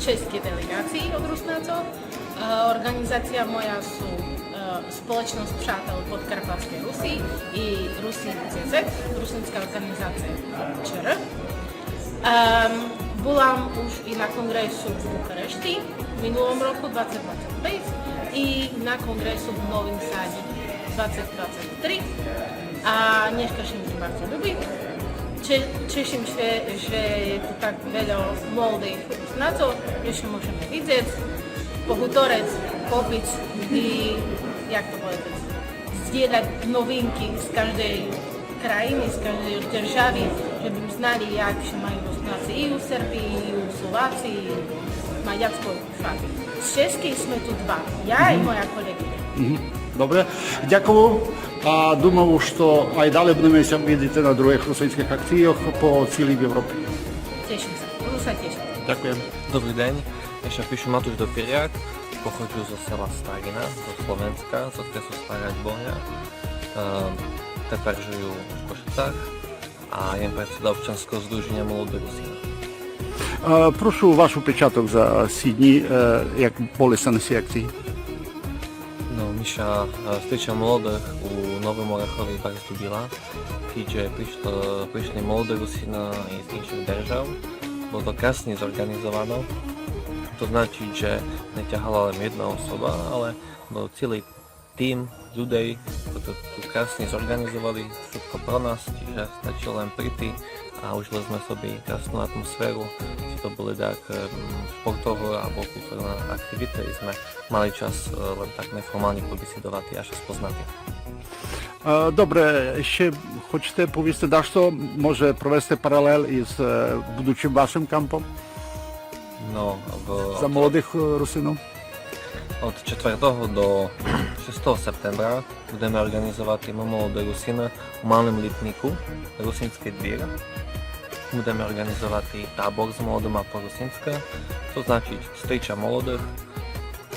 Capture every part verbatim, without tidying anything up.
České delegácii od Rusnácov. E, organizácia moja sú e, Spoločnosť přátel Podkarpatské Rusy i Rusy C Z, Rusínska organizácia ČR. Um, bola som už i na kongresu v Bukarešti v minulom roku dvetisícdvadsaťpäť i na kongresu v Novém Sáde dvetisícdvadsaťtri a dneska sa mi to bardzo lubi. Če, teším sa, že je tu tak wiele młodych Rusnácov, že sa môžeme vidieť, pohutorec, popić i, jak to powiedzieć, zdieľac nowinky z każdej krajiny, z każdej državy, żeby znali, jak sa majú Rusnáci i u Srbii, i u Slováci, i Maďarsko, i Šváci. Z Česky sme tu dva, ja i moja kolegyňa. Добре, дякую. А думаю, што ай дале будеме ся видіти на других русинських акційох по цілій Європі. Teším sa, budu sa tešiť. Дякую. Dobrý deň, ja sa píšem Matúš Dopiriak, pochodzím zo sela Starina, zo Slovenska, z okresu Stará Boňa. Ehm, Тепер живу в Кошицях, а я председатель Чеського здруženя молодых Русинів. Е, Прошу ваш упечаток за сі дні, е, як були ся на сій акції. No, Міша, е, Стріча молодых у Новым Орахові bardzo любила, keďže prišlo, prišli молоді Русины з іншых держав. Было to krásne zorganizované. To značí, že neťahala len jedna osoba, ale bol celý tým ľudí, ktorí to krásne zorganizovali, wszystko pro nas, čiže stačilo len priti a užili sme sobie krásnu atmosféru. Či to byly tak um, športové albo kultúrne aktivity, i sme mali čas uh, len tak neformálne pobesedovati a sa spoznati. Е, Добре, ще хочете повісти дашто, може провести паралел із е, будучим вашим кампом No, v, за молодих е, русинів? Od četvrtého do šestého septembra budeme organizovati Mimo do Rusina u Malém Lipníku, Rusinský dvір. Budeme organizovati tábor s mladima po rusinska, to znači striča mladih,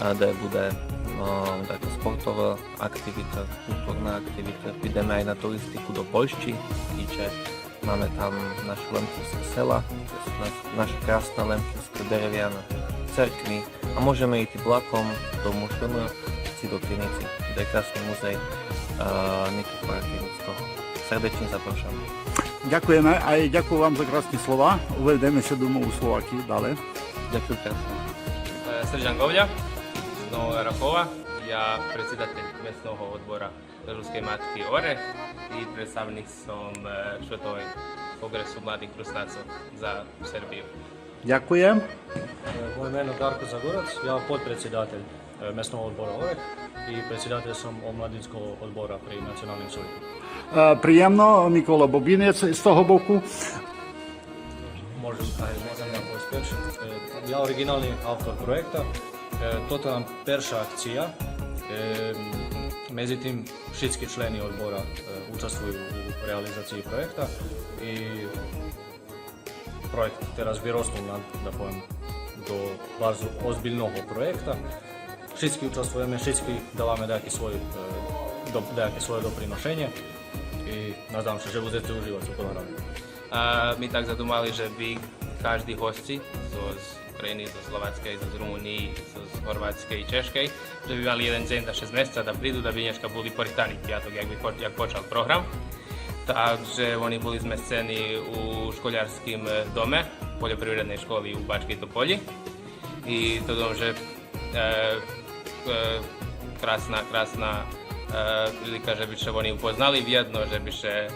a gde bude no, tako sportova aktivita, kulturna aktivita. Ideme aj na turistiku do Poljšči, iće Mamy tam naše lemkівські села, naše krásne lemkівські дерев'яні церкви, а можеме йти влаком до Мушуна чи до Криниці, де красный музей Никифора Криницького. Сердечні запрошуєме. Дякуєме, а я дякую вам за красні слова. Увидиме ся, думаю, у Словакії далі. Дякую красно. Srđan Govlja, iz Novog Rafova. Ja predsjedatelj mesnog odbora Ruske matke Oreh i predstavnik som e, Švetoj kongresu mladih Rusnaca za Srbiju. Дякуєме. Moje ime je Darko Zagorac, ja podpredsjedatelj e, mesnog odbora Oreh i predsjedatelj sam omladinskog odbora pri Nacionalnom savjetu. Е, Приємно, Микола Бобинець з того боку. Може, aj, можем да поспешим. E, Ja originalni autor projekta. E, Toto nam perša akcija. E, Međutim, šitski členi odbora e, učestvuju u realizaciji projekta i projekt teraz vyrostol na, da povem, do bardzo ozbiljnog projekta. Šitski učestvujeme, šitski davame dajake svoje, e, do, dajake svoje doprinošenje i nadam se že budete uživati u tom radu. A, my tak zadumali, že by každi hosci zo, z Ukrajiny, zo Slovackej, zo Rumunii, zo, z Horvatskej i Češkej, že by mali jeden deň za šesc mjesca da pridu, da bi dneška buli poritani pijatok, jak bi po, jak počal program. Tak že oni buli zmesceni u školjarskim e, dome, poljoprivrednoj školi u Bačkej Topolji. I to dom, že e, e, krasna, krasna e, prilika, že bi se oni upoznali vjedno, že bi se e,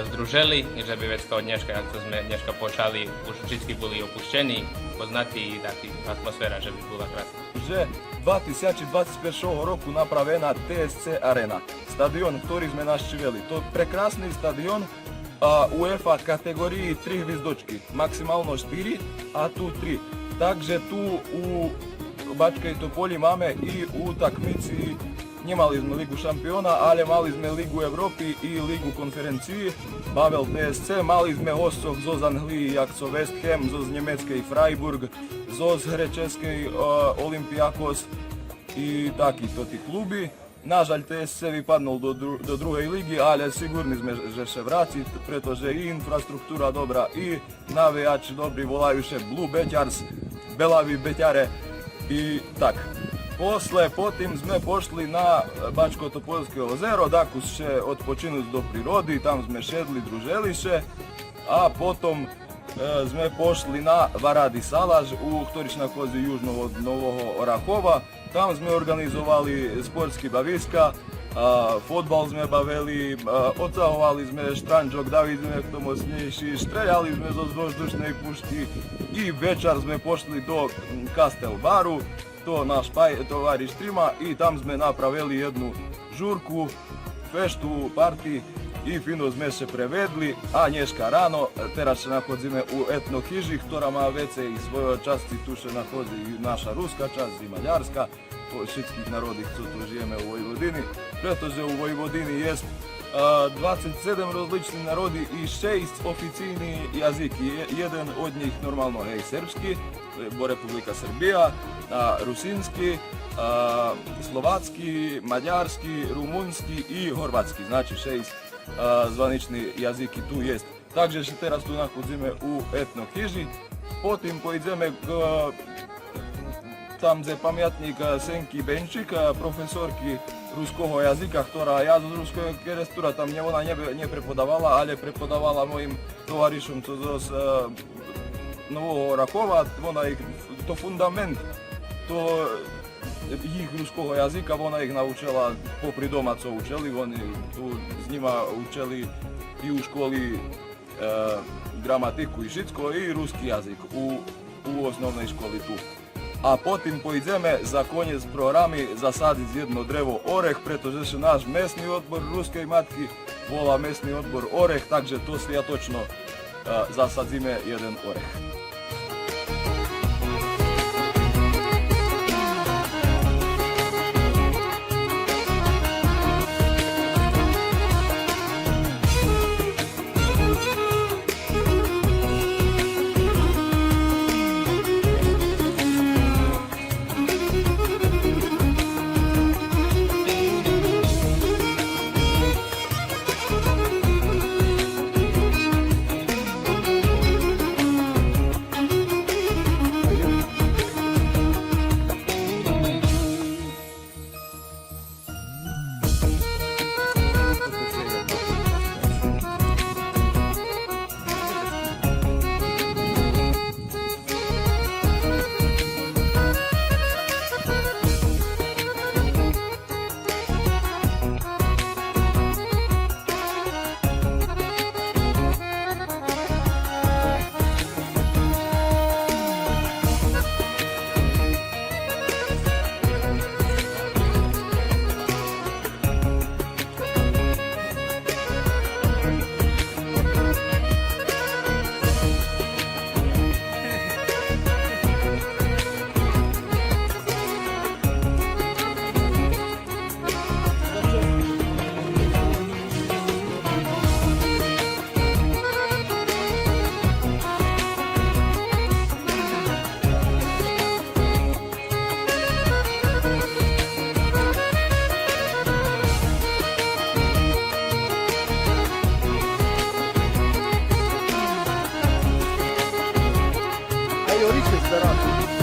združili i že bi već kao dneška, jak to sme dneška počali, už všichni buli opušćeni, poznati i taki atmosfera, že bi bula krasna. Вже дві тисячі двадцять першого року направена Т С Ц Арена. Стадион, хтори зме нащивели. То прекрасни стадион а, УЕФА категориї три гвиздочки, максимално штири, а ту три. Также ту у Бачкей Тополї маме и утакмици, нє мали зме Лиґу шампиона, але мали зме Лиґу Европи и Лиґу конференциї. Бавел Т С Ц, мали зме госцох зоз Анґлиї, як цо Вест Гем, зоз Нємецкей Фрайбурґ, зоз Греческей е, Олимпиякос и таки тоти клуби. Нажаль, Т С Ц випаднул до, дру- до другей лиґи, але сиґурни зме же ше враци, прето же и инфраструктура добра, и навияч добри, волаю ше Блу Бетярс. белави бетяре и так. После, потим зме пошли на Бачко-Топольске озеро, дакус ше одпочинуц до природи, там зме шедли, дружели ше, а потом, е, зме пошли на Варади салаш, у хториш находзи южно од Нового Орахова. Там зме орґанизовали спортски бависка, а, фодбал зме бавели, а, одцаговали зме штранџок, да видзиме хто моцнєйши, штреляли зме зоз воздушней пушки и вечар зме пошли до, м, Кастел бару, то наш пай-, товариш Трима, и там зме направели єдну журку, фешту, парти, и фино зме ше преведли, а нєшка рано, тераз ше находзиме у етно хижи, хтора ма вецей свойо часци, ту ше находзи и наша руска часц, и мадярска, по шицких народих цо ту жиєме у Войводини, прето же у Войводини єст, а, двацец седем розлични народи и шейсц официйни язики. Є-, єден од нїх нормално, гей, сербски, бо Република Сербия, а, русински, а, словацки, мадярски, румунски и горватски. Значи, шейсц, а, званични язики ту єст. Так же ше тераз ту находзиме у етно хижи. Потим пойдземе к, там дзе памятнїк, а, Сенки Бенчик, а, професорки руского язика, хтора, я зоз Руского Керестура, там нє, вона нє, нє преподавала, але преподавала моїм товаришом цо зоз, е, Нового Орахова, вона їх, то фундамент, то їх руского язика, вона їх научела попри дома цо учели, вони ту з нїма учели и у школи, е, ґраматику и шицко, и руски язик у, у основней школи ту. А потим пойдземе за конєц програми засадзиц єдно древо орех, прето же ше наш месни одбор Рускей матки вола Месни одбор Орех, так же то святочно, е, засадзиме єден орех. Ай, Орисес, да.